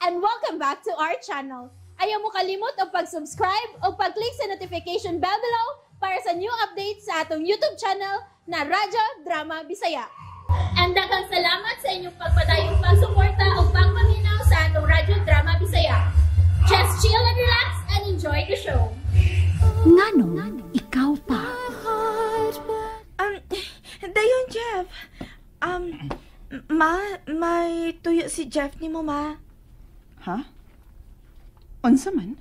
And welcome back to our channel. Ayaw mo kalimot og pag-subscribe o pag-click sa notification bell below para sa new updates sa atong YouTube channel na Radyo Drama Bisaya. And daghang salamat sa inyong pagpadayong pagsuporta o pagpaminaw sa atong Radyo Drama Bisaya. Just chill and relax and enjoy the show. Nganong ikaw pa? Dayon, Jeff. Ma, may tuyo si Jeff ni mo, ma. Ha? Unsa man?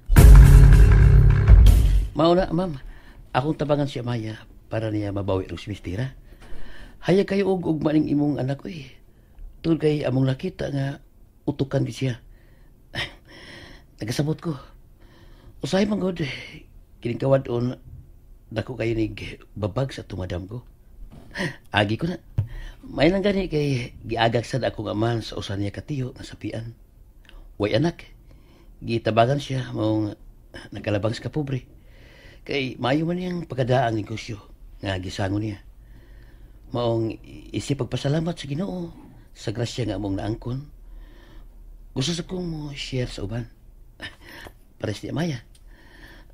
Mao na, ma'am. Akong tabangan si Amaya para niya mabawi og si Mistira. Hayag kayo og ugma ning imong anak ko eh. Tungod kay among nakita nga utukan di siya. Nagasabot ko. Usahay man gud, kining kawad-on dako kayo nig babag sa tumadam ko. Agi ko na. May lang gani kay giagak sad akong amahan sa usa niya katiyo nga sapian. Way anak. Gitabangan siya maong nakalabang sa kapobre. Kay maayo man niyang pagkadaang negosyo nga gisango niya. Maong isip pagpasalamat sa Ginoo sa grasya nga among naangkon. Gusto sa kong mo share sa uban. Pares ni Amaya.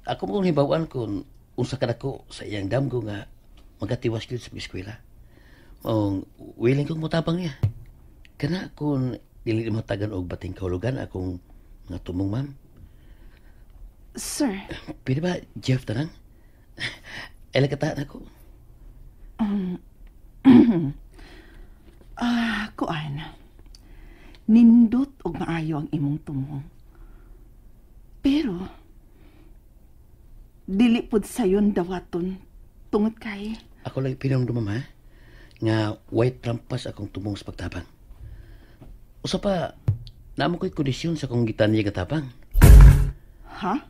Ako mo kong hibawan kung unsa kadako sa iyang damgo nga magatiwas gyud sa eskwela. Maong willing kong motabang niya. Kana kung dili mo tagan og bating kahulugan akong mga tumong, ma'am. Sir, Pwede ba Jeff tanang? Ay kata na ko. Ah, kuan. Nindot og maayo ang imong tumong. Pero dili pud sayon dawaton tungod kay Ako lang pinamdumam ha, nga white trampas akong tumong sa pagtabang. Usa pa, naamo ko'y kondisyon sa akong gitan niya katabang. Ha?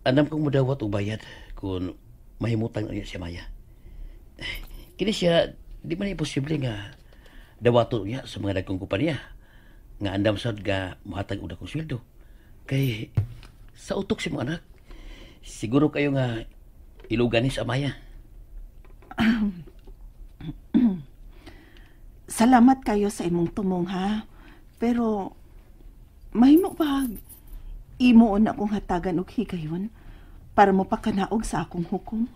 Andam kong mudawat og bayad kung mahimutang na niya siya Maya. Kini siya, di man imposible nga dawato niya sa mga dagkong kumpanya nga andam sad nga mohatag og dakong sweldo. Kay sa utok si mga anak, siguro kayo nga ilugan ni sa Amaya. Salamat kayo sa imong tumong ha. Pero mahimo ba imo na akong hatagan og higayon para mo pakanaog sa akong hukom?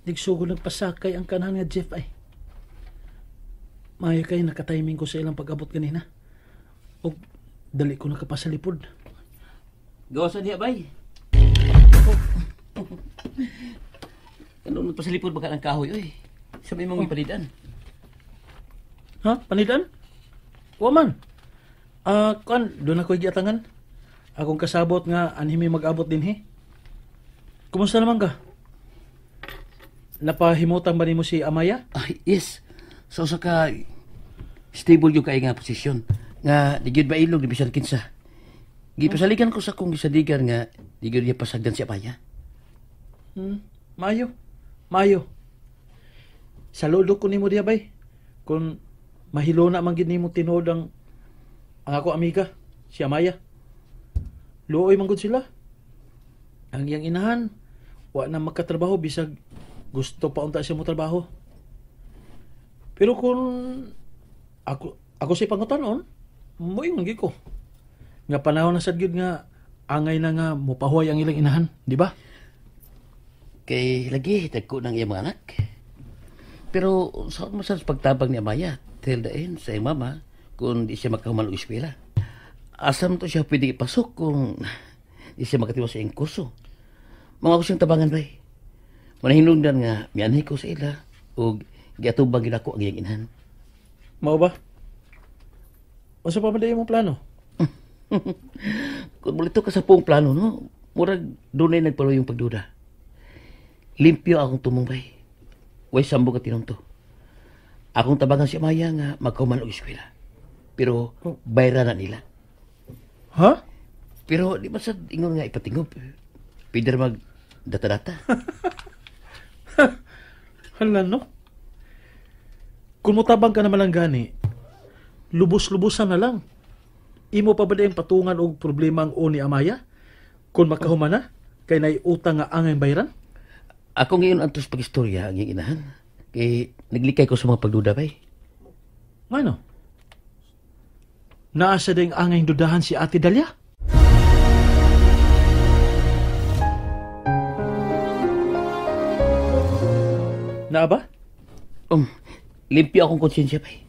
Nagsugod nagpasakay ang kanahan nga Jeff ay. Maayo kay nakatiming ko sa ilang pag-abot ganina. Og dali ko nakapasalipod. Gawasan niya, bay. Ano nagpasalipod ba ka ng kahoy, oy? Sa may mong ipalidan. Ha? Panidan? Wa man. Ah, kuan, doon ako giatangan. Akong kasabot nga anhimi mag-abot dinhi. Kumusta naman ka? Napahimutang ba nimo si Amaya? Ay, yes. Sa usa ka stable yung kay nga posisyon nga di gyud mailog di bisan kinsa. Gipasaligan ko sa akong gisaligan nga di gyud niya pasagdan si Amaya. Maayo. Maayo. Saludo ko nimo diya bay. Kung mahilo na man gid nimo tinuod ang ako amiga, si Amaya. Luoy man gud sila. Ang iyang inahan, wa na magkatrabaho bisag gusto pa unta siya mo trabaho. Pero kung ako ako si pangutanon, moingon gyud ko. Nga panahon na sad gyud nga angay na nga mopahuway ang ilang inahan, di ba? Kay lagi dagko ng iyang mga anak. Pero sa mo sa pagtabang ni Amaya till the end sa iyang mama kung di siya makahuman og eskwela. Asam to siya pwede ipasok kung di siya makatiwas sa iyang kurso. Mga ako siyang tabangan bay. Manahinungdan nga mianhi ko sa ila ug giatubang gid ako ang iyang inahan. Mao ba? Unsa pa man diay imong plano? Kung mulito ka sa buong plano, no? Murag dunay nagpaluyong pagduda. Limpyo akong tumong bay. Way sambog at tinumto. Akong tabangan si Amaya nga magkahuman og eskwela. Pero bayra na nila. Ha? Pero di ba sa ingon nga ipatingob? Pwede ra mag data-data. Hala no? Kung motabang ka naman lang gani, lubos-lubosan na lang. Imo pa ba diyang patungan og problema ang ni Amaya? Kung makahuman na, kay nay utang nga angay bayran? Ako ngayon antos pag-istorya ang iyang inahan. Kay naglikay ko sa mga pagduda bay. Ngano? Naa sa ding angay dudahan si Ate Dalia? Naa ba? Limpyo akong konsyensya, bay.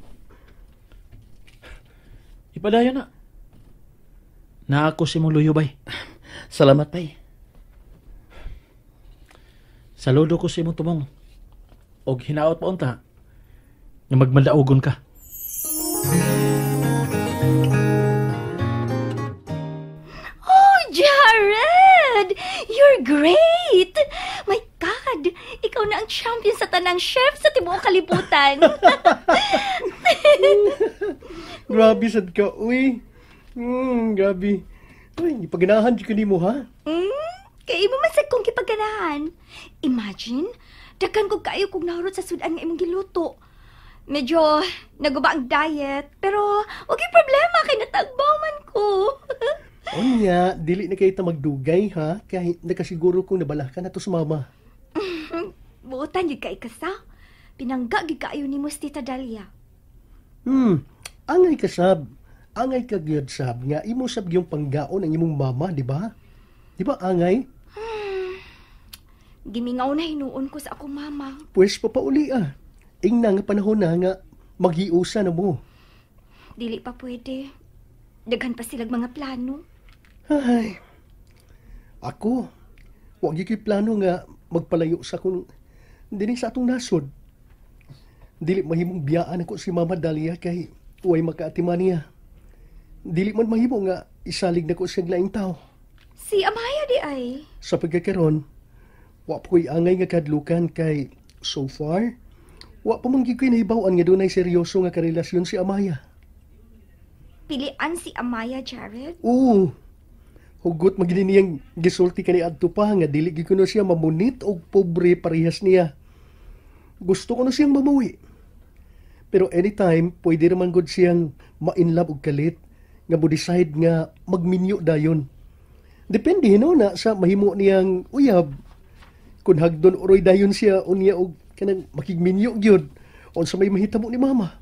Ipadayon na. Naa ako si mong luyo, bay. Salamat, bay. Saludo ko sa imong tumong. Og hinaot pa unta nga magmadaogon ka. Oh, Jared! You're great! My God! Ikaw na ang champion sa tanang chef sa tibuok kalibutan. Grabe sad ka, uy. Grabe. Uy, ipaganahan jud ko nimo, ha? Kay imo man sad kong kipaganahan. Imagine, daghan ko kaayo kog nahurot sa sudan nga imong giluto. Medyo naguba ang diet, pero okay problema kay natagbaw man ko. Unya, dili na kay ta magdugay, ha? Kay nakasiguro kong nabalah ka na to sa mama. Buotan gyud kay kasa. Pinangga gyud kaayo nimo si Tita Dalia. Angay ka sab. Angay ka gyud sab nga imo sab gyung panggaon ang imong mama, di ba? Di ba angay? Gimingaw na hinuon ko sa akong mama. Pwes papauli ah. Ingna nga panahon na nga maghiusa na mo. Dili pa pwede. Daghan pa silag mga plano. Ay. Ako, wa gyud ko'y plano nga magpalayo sa akong dinhi sa atong nasod. Dili mahimong biyaan ako si Mama Dalia kay uway makaatiman niya. Dili man mahimo nga isalig nako siya laing tao. Si Amaya di ay. Sa pagkakaron, wa pa ko'y angay nga kadlukan kay so far, wa pa man gyud ko'y nahibaw-an nga dunay seryoso nga karelasyon si Amaya. Pilian si Amaya, Jared? Oo. Hugot magini niyang gisulti kani adto pa nga dili gyud kuno siya mamunit og pobre parehas niya. Gusto ko na siyang mamawi. Pero anytime, pwede naman gud siyang ma-inlove og kalit nga mo decide nga magminyo dayon. Depende no na sa mahimo niyang uyab. Kun hagdon uroy dayon siya unya og kanang makigminyo gyud unsa may mahitabo ni mama.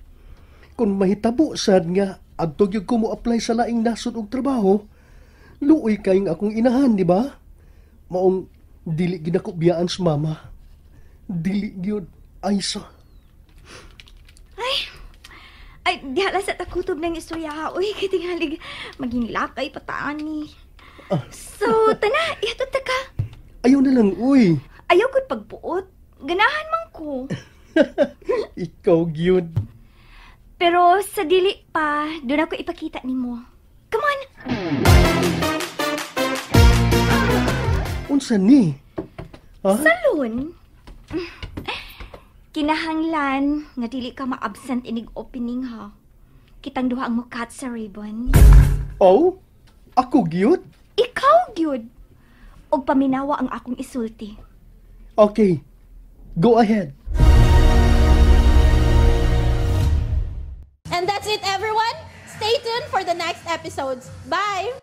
Kun mahitabo sad nga adto gyud ko mo apply sa laing nasod og trabaho, luoy kayong akong inahan, di ba? Maong dili gyud ako biyaan sa mama. Dili gyud, Aisa. Ay, diha lang sa takutob ng istorya. Uy, kitingalig, maging lakay pataan ni. So, tana, ihatod ta ka. Ayaw na lang, uy. Ayaw ko'y pagbuot. Ganahan man ko. Ikaw gyud. Pero sa dili pa, doon ako ipakita nimo. Come on! Unsa ni? Ha? Salon. Kinahanglan nga dili ka ma-absent inig opening ha. Kitang duha ang mukat sa ribbon. Oh? Ako gyud? Ikaw gyud. Og paminawa ang akong isulti. Okay. Go ahead. And that's it, everyone. Stay tuned for the next episodes. Bye!